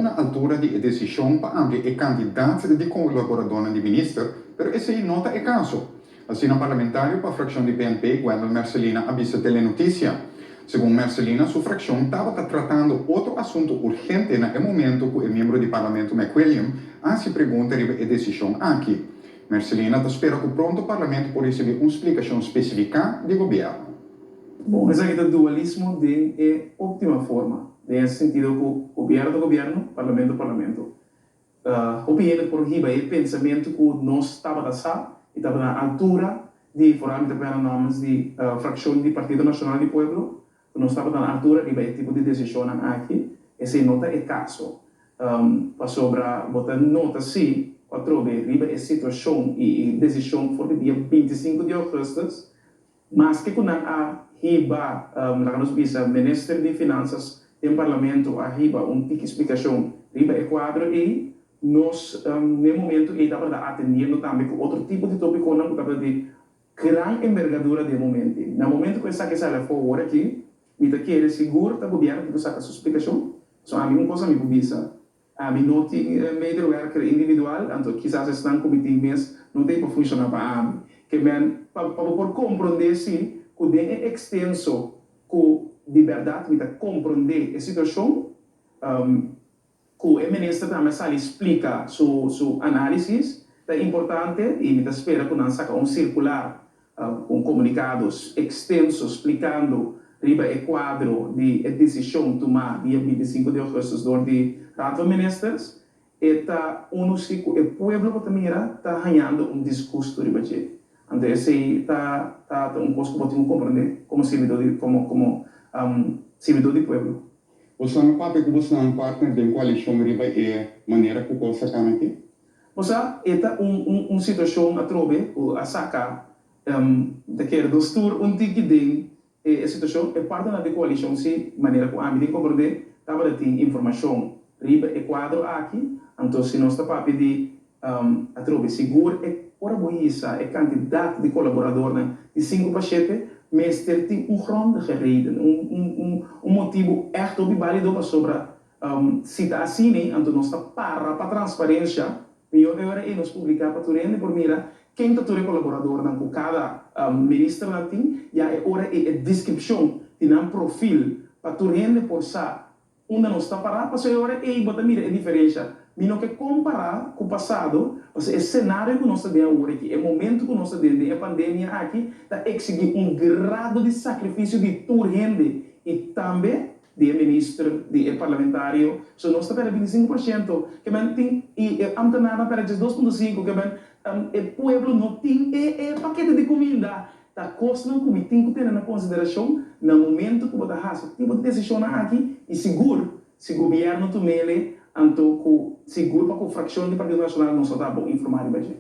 na altura di e desishon pa amplia e kantidat di kolaboradónan di minister, pero esei no ta e kaso. Asina parlamentario pa frakshon di PNP, Gwendell Mercelina a bisa Telenotisia. Segun Mercelina, su frakshon tabata tratando otro asuntu urgente na e momento ku e miembro di parlamento McWilliam a hasi pregunta riba e desishon aki. Mercelina ta spera ku pronto parlamento por risibí un splikashon spesifiká di gobièrnu. Bon, esaki ta dualismo den e optima forma, den e sentido ku gobièrnu ta gobièrnu, parlamento parlamento. Hopi hende por hiba e pensamentu ku nos tabata sa i tabata na altura di, foral mi ta papia na nòmens di frakshon di Partido Nashonal di Pueblo, ku nos tabata na altura riba e tipo di desishonnan aki. Esei no ta e kaso, pasobra bo ta nota si ku atrobe riba e situashon i e desishon for di dia 25 di ougùstùs, Maske ku nan a hiba, laga nos bisa, minister di Finansas den Parlamento a hiba un tiki splikashon riba e kuadro ei, nos n'e momentu ei tabata atendiendo tambe ku otro tipo di topikonan ku tabata di gran embergadura den e momento ei. Na momentu ku esaki sali afó awor aki, mi ta kere sigur ta gobièrnu tin ku saka su splikashon. Pasobra ami un kos ami por bisa, Ami no tin medewerker individual, anto kisas esnan ku mi tin mes no ta ei pa funshoná pa ami. Ke men, pa pa bo por komprondé si ku den e ekstenso ku di bèrdat mi ta komprondé e situashon, ku e minister tambe a sali splika su su análisis, ta importante i mi ta spera ku nan saka un sirkular Un komunikado ekstenso splikando riba e kuadro di e desishon tumá dia 25 di ougùstùs dor di Raad van Ministers. E ta unu si ku e pueblo bo ta mira ta hañando un disgustu riba dje. Anto esei ta ta un kos ku bo tin ku komprondé komo sirbidó di komo komo sirbidó di pueblo. Boso a papia ku bosonan partner den koalishon riba e manera ku kos a kana aki? Bo sa, e ta un un un situashon atrobe ku a saka, mi ta kere nos tur un tiki den e e situashon. E partnernan di koalishon si, manera ku ami tin komprondé, tabata tin informashon riba e kuadro aki. Anto si nos ta papia di atrobe, sigur e ora bo hisa e kantidat di kolaboradornan di sinku pa shete, mester tin un grondige reden, un un un un motibu ègt hopi bálido pasobra Si ta asina, anto nos ta para pa transparencia, mihor e ora ei nos publica pa tur hende por mira ken ta tur e colaboradornan cu cada ministernan tin, ya e ora ei e descripcion di nan profil pa tur hende por sa unda nos ta para, pasobra e ora ei bo ta mira e diferencia. Mi no ke compara cu pasado, pasobra e scenario cu nos ta den awor aki, e momento cu nos ta den den e pandemia aki ta exigi un grado di sacrificio di tur hende y tambe di e minister, di e parlamentario, so nos ta perde 25%, ke men tin i e ambtenarnan perde 12,5, ke men e pueblo no tin e e pakete di kuminda, ta kosnan ku mi tin ku tene na konsiderashon na momento ku bo ta hasi tipo di desishonnan aki i sigur si gobièrnu tumele anto ku sigur pa ku frakshon di Partido Nashonal nos lo ta bon informá riba dje.